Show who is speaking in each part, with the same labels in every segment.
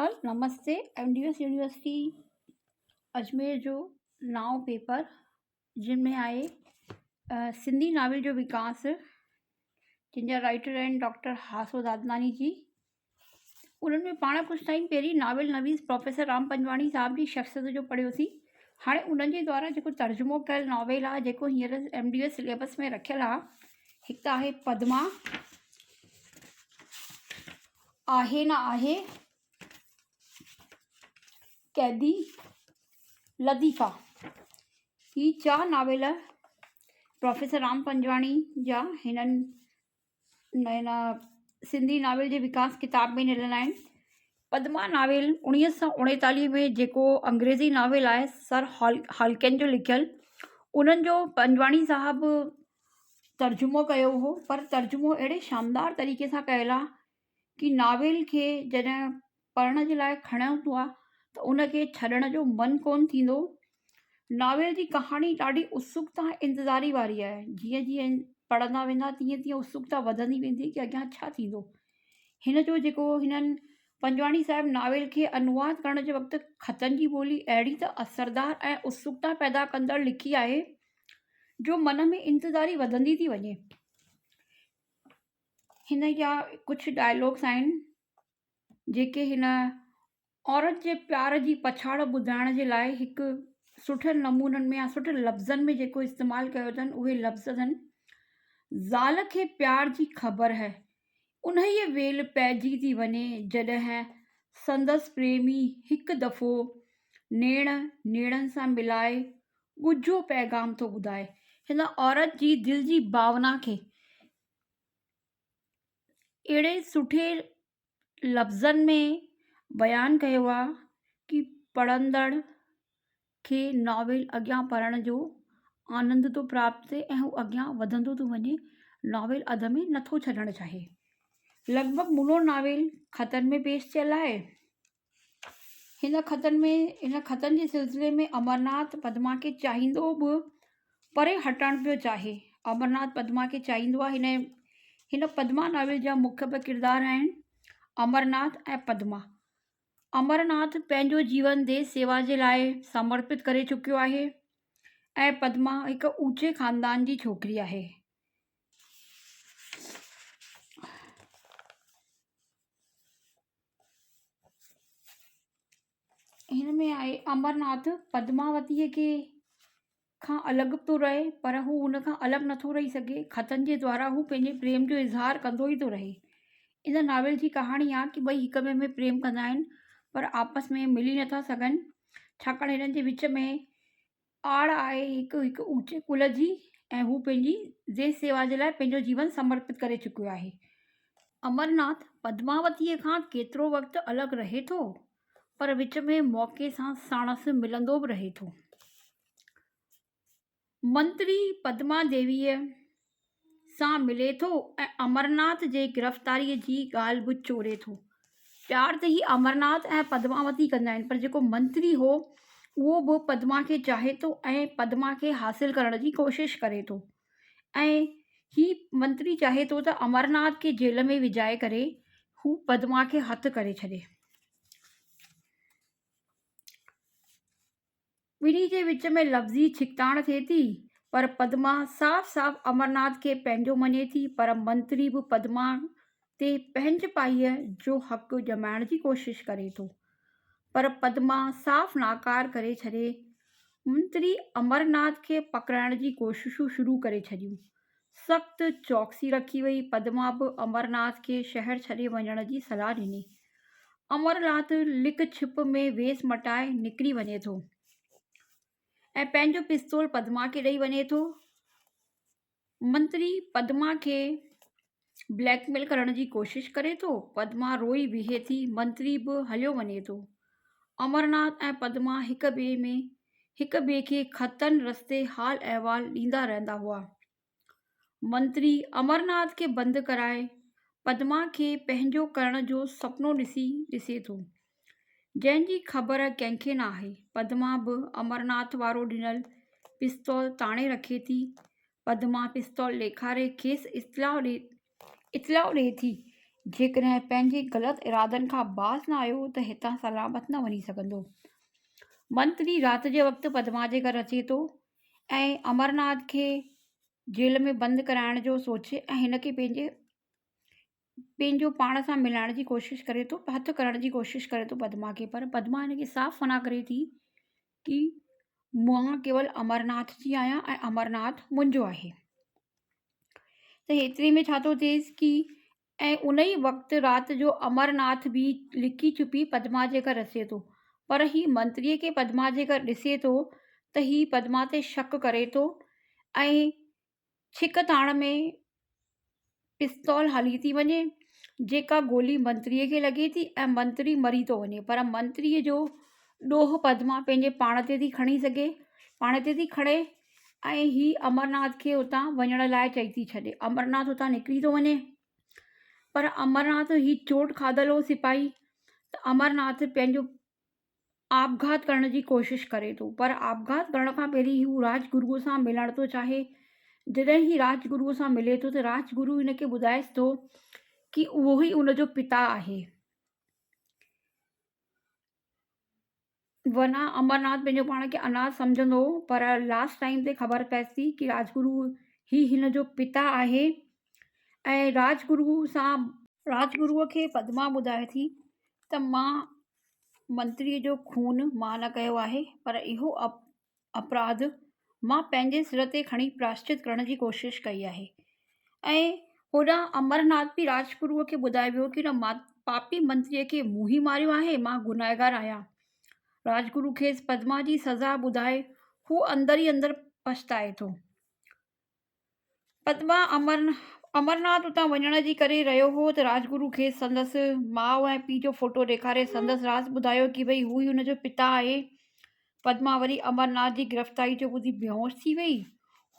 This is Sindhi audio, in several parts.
Speaker 1: Jhulelal, namaste, M D S university Ajmer جو نائون پيپر جن ۾ آهي سنڌي ناول جو وڪاس جن جا رائيٽر آهن ڊاڪٽر هاسو دادناڻي جي انهن ۾ پاڻ ڪجهه ٽائيم پهرين ناول نويس پروفيسر رام پنجواڻي صاحب جي شخصيت جو پڙهيوسين هاڻي انهن جي دوارا جيڪو ترجمو ڪيل ناول آهي جيڪو هينئر ايم ڊي ايس سليبس ۾ رکيل آهي هڪ ته آهي پدما آهي نه آهي قيدي لطيفا هي چار ناول پروفيسر رام پنجواڻي جا هنن هن سنڌي ناول جي وڪاس ڪتاب ۾ ڏنل آهن پدما ناول اڻويهه سؤ اڻيتاليهه ۾ جيڪو انگريزي ناول آهي سر هال هالڪين جو لکيل انهن جو پنجواڻي صاحب ترجمو ڪيو هو پر ترجمو اهڙي شاندار طريقي سان ڪيل آهي ڪي ناول کي جڏهن پڙهڻ جي لاء کڻندو آهي ته ان کي ڇڏڻ جو من ڪونه ٿيندو. ناول جي ڪهاڻي ڏاڍي اتسڪتا ۽ انتظاري واري آهي. جيئن جيئن پڙهندا ويندا تيئن تيئن اتسڪتا وڌندي ويندي ڪي اڳيان ڇا ٿيندو. هن جو جيڪو هنن پنجواڻي صاحب ناول کي انواد ڪرڻ جي وقت خطن جي ٻولي اهڙي ته اثردار ۽ اتسڪتا پيدا ڪندڙ لکي آهي جو من ۾ انتظاري وڌندي ٿي وڃي. هن جا ڪجهه ڊائلاگس آهن جيڪي هن عورت جي پيار جي پڇاڙ ٻڌائڻ جي لاءِ هڪ سٺن نمونن ۾ يا سٺن لفظن ۾ جيڪو استعمال ڪيو اٿن اهي لفظ اٿن زال کي پيار جي خبر هه انهيء ويل پئجي ٿي وڃي جڏهن سندس پريمي هڪ دفعو نيڻ نيڻن سان ملائي ڳجهو پيغام ٿو ٻڌائي. هن عورت جي دل جي ڀاونا کي اهڙي سٺي لفظن ۾ بيان ڪيو آهي ڪه پڙهندڙ کي ناول اڳيان پڙهڻ جو آنند ٿو پراپت ٿئي ۽ هو اڳيان وڌندو ٿو وڃي ناول اڌ ۾ نٿو ڇڏڻ چاهي. لڳ ڀڳ مڙو ناول خطن ۾ پيش ٿيل آهي. هن خطن ۾ هن خطن جي سلسلي ۾ امرناٿ پدما کي چاهيندو به پري هٽڻ پيو چاهي. امرناٿ پدما کي چاهيندو آهي. هن هن پدما ناول جا مکيه ٻه ڪردار آهن امرناٿ ۽ پدما. امرناٿ پنهنجو جيون ديس سيوا جي لاء سمرپت ڪري چڪيو آهي ۽ پدما هڪ اوچي خاندان جي ڇوڪري آهي. هن ۾ آهي امرناٿ پدماوتيء کي کان الڳ ٿو رهي پر هو هن کان الڳ نٿو رهي سگهي خطن جي دوارا هو پنهنجي پريم جو اظهار ڪندو ئي ٿو رهي ان ناول جي ڪهاڻي آهي ڪه ٻئي هڪ ٻئي ۾ پريم ڪندا آهن پر آپس ۾ ملي نٿا سگهن ڇاڪاڻ هنن جي وچ ۾ آڙ آهي هڪ هڪ اوچي ڪل جي ۽ هو پنهنجي ديس سيوا جي لاء پنهنجو جيون سمرپت ڪري چڪيو آهي. امرناٿ پدماوتيء کان ڪيترو وقت الڳ رهي ٿو، پر وچ ۾ موقعي سان ساڻس ملندو به رهي ٿو. منتري پدما ديويء سان ملي ٿو ۽ امرناٿ جي گرفتاريء جي ڳالهه به چوري ٿو. پيار ته هي امرناٿ ۽ پدماوتي ڪندا آهن پر جيڪو منتري هو اهو به پدما کي چاهي ٿو ۽ پدما کي حاصل ڪرڻ جي ڪوشش ڪري ٿو ۽ هي منتري چاهي ٿو ته امرناٿ کي جيل ۾ وجهائي ڪري هو پدما کي هٿ ڪري ڇڏي. ٻنهي جي وچ ۾ لفظي ڇڪتاڻ ٿئي ٿي، پر پدما صاف صاف امرناٿ کي پنهنجو مڃي ٿي، پر منتري به پدما تي پنهنجپائيء جو حق ڄمائڻ جي ڪوشش ڪري ٿو، پر پدما صاف ناڪار ڪري ڇڏي. منتري امرناٿ کي پڪڙائڻ جي ڪوششون شروع ڪري ڇڏيون. سخت چوڪسي رکي وئي. پدما به امرناٿ کي شهر ڇڏي وڃڻ جي صلاح ڏني. امرناٿ لڪ ڇپ ۾ ويس مٽائي نڪري وڃي ٿو ۽ پنهنجو پستول پدما کي ڏئي وڃي ٿو. منتري پدما کي بليڪ ميل ڪرڻ جي ڪوشش ڪري ٿو. پدما روئي بيهي ٿي. منتري به هليو وڃي ٿو. امرناٿ ۽ پدما هڪ ٻئي ۾ هڪ ٻئي کي خطن رستي حال احوال ڏيندا رهندا هئا. منتري امرناٿ کي بند ڪرائي پدما کي پنهنجو ڪرڻ جو سپنو ڏسي ڏسي ٿو، جنهن جي خبر ڪنهن کي نه آهي. پدما به امرناٿ وارو ڏنل پستول تاڻي رکي ٿي. پدما پستول ڏيکاري کيس اطلاع ڏئي ٿي. جيڪڏهن پنهنجي غلط ارادن کان باز نه آيو ته هتان سلامت نه وڃي سگهندو. منتري رات جي وقت پدما جي گهر اچي ٿو ۽ امرناٿ کي جيل ۾ بند ڪرائڻ جو سوچي ۽ هن کي پنهنجي پنهنجو پاڻ سان ملائڻ جي ڪوشش ڪري ٿو هٿ ڪرڻ جي ڪوشش ڪري ٿو پدما کي پر پدما هن کي صاف منع ڪري ٿي ڪي مان ڪيول امرناٿ جي آهيان ۽ امرناٿ منهنجو آهي ته هيتري ۾ ڇا ٿو ٿئيس ڪي ۽ ان ئي وقت رات جو امرناٿ به لڪي ڇپي پدما جي گهر اچي ٿو پر هي منتريء کي پدما جي گهر ڏسي ٿو ته هي پدما تي شڪ ڪري ٿو ۽ ڇڪ تاڻ ۾ پستول هلي ٿي وڃي، جيڪا گولي منتريء کي لڳي ٿي ۽ منتري مري ٿو وڃي. پر منتريء جو ڏوهه پدما پنهنجي پاڻ تي ٿي کڻي سگهي، پاڻ تي ٿي کڻي ۽ هي امرناٿ کي اتان وڃڻ لاء چئي ٿي ڇڏي. امرناٿ اتان نڪري ٿو وڃي، پر امرناٿ هي چوٽ کاڌل هو سپاهي ته امرناٿ پنهنجو آپگهات ڪرڻ جي ڪوشش ڪري ٿو پر آپگهات ڪرڻ کان پهرين هو راج گروء سان ملڻ ٿو چاهي. جڏهن هي راج گروء سان ملي ٿو ته راج گرو هن کي ٻڌائيس ٿو ڪي اهو ئي ان جو پتا آهي. ورنه امرناٿ پنهنجو پاڻ کي اناٿ سمجهندو هو پر لاسٽ ٽائيم تي خبر پيس ٿي ڪي راج گرو هي هن جو پتا آهي ۽ راج گرو سان راج گروء کي پدما ٻڌائي ٿي ته مان منتريء جو خون مان نه ڪيو آهي، پر اهو اپراڌ مان پنهنجي سر تي کڻي پراشچت ڪرڻ جي ڪوشش ڪئي آهي. ۽ هوڏانهن امرناٿ به راجگروء کي ٻڌائي ويو ڪي ان پاپي منتريء کي مون ئي ماريو آهي، مان گنهگار آهيان. راجگرو کيس پدما جي سزا ٻڌائي هو اندر ئي اندر پڇتائي ٿو. پدما امرناٿ اتان وڃڻ جي ڪري رهيو هو ته راجگرو کيس سندس ماء ۽ پيء جو فوٽو ڏيکاري سندس راز ٻڌايو ڪي ڀئي هو ئي هن جو پتا آهي. پدما وري امرناٿ جي گرفتاري جو ٻڌي بيهوش ٿي وئي.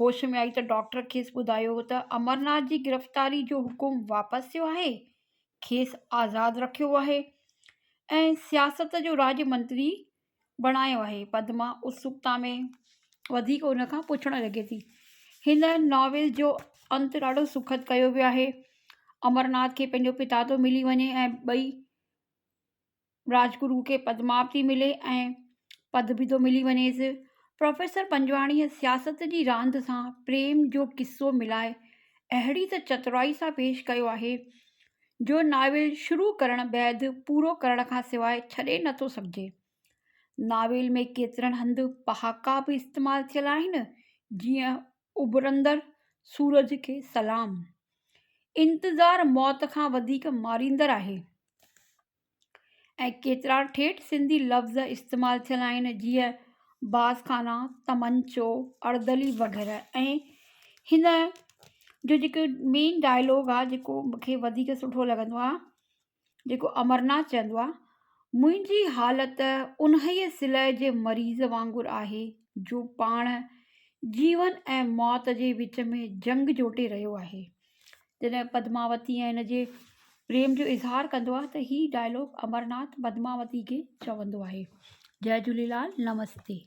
Speaker 1: هوش ۾ آئي ته ڊاڪٽر کيس ٻڌايو ته امرناٿ جي گرفتاري جو حڪم واپس ٿيو آهي، کيس آزاد رکيو آهي ۽ سياست جو راڄ منتري بڻايو آهي. پدما اتسڪتا ۾ وڌيڪ ان کان پڇڻ لڳي ٿي. هن ناول جو انت ڏاڍو سکد ڪيو ويو آهي. امرناٿ کي پنهنجو پتا ٿو ملي وڃي ۽ ٻئي راجگرو کي پدماوتي ملي ۽ پد به ٿو ملي وڃيس. پروفيسر پنجواڻيء سياست جي راند سان پريم جو قصو ملائي اهڙي ته چترائي سان پيش ڪيو آهي، جو ناول شروع ڪرڻ بعد پورو ڪرڻ کان سواء ڇڏي نه ٿو سگهجي. ناول ۾ ڪيترن هنڌ پهاڪا به استعمال ٿيل آهن، جيئن اڀرندڙ سورج کي سلام. انتظار موت کان وڌيڪ ماريندڙ آهي. ۽ ڪيترا ٺيٺ سنڌي لفظ استعمال ٿيل آهن جيئن بازخانه، تمنچو، اردلي وغيره ۽ هن جو جيڪو مين ڊائلاگ آهي جيڪو مون کي وڌيڪ سٺو لڳندو آهي جيڪو امرناٿ چوندو آهي منهنجي حالت انهيء سلهه جي مريض وانگر آهي جو پاڻ جيون ۽ موت جي وچ ۾ جنگ جوٽي رهيو آهي. جڏهن پدماوتي ۽ هن جي پريم جو اظهار ڪندو آهي ته هي ڊائلاگ امرناٿ پدماوتي کي چوندو آهي. جئي جهوليلال نمستي.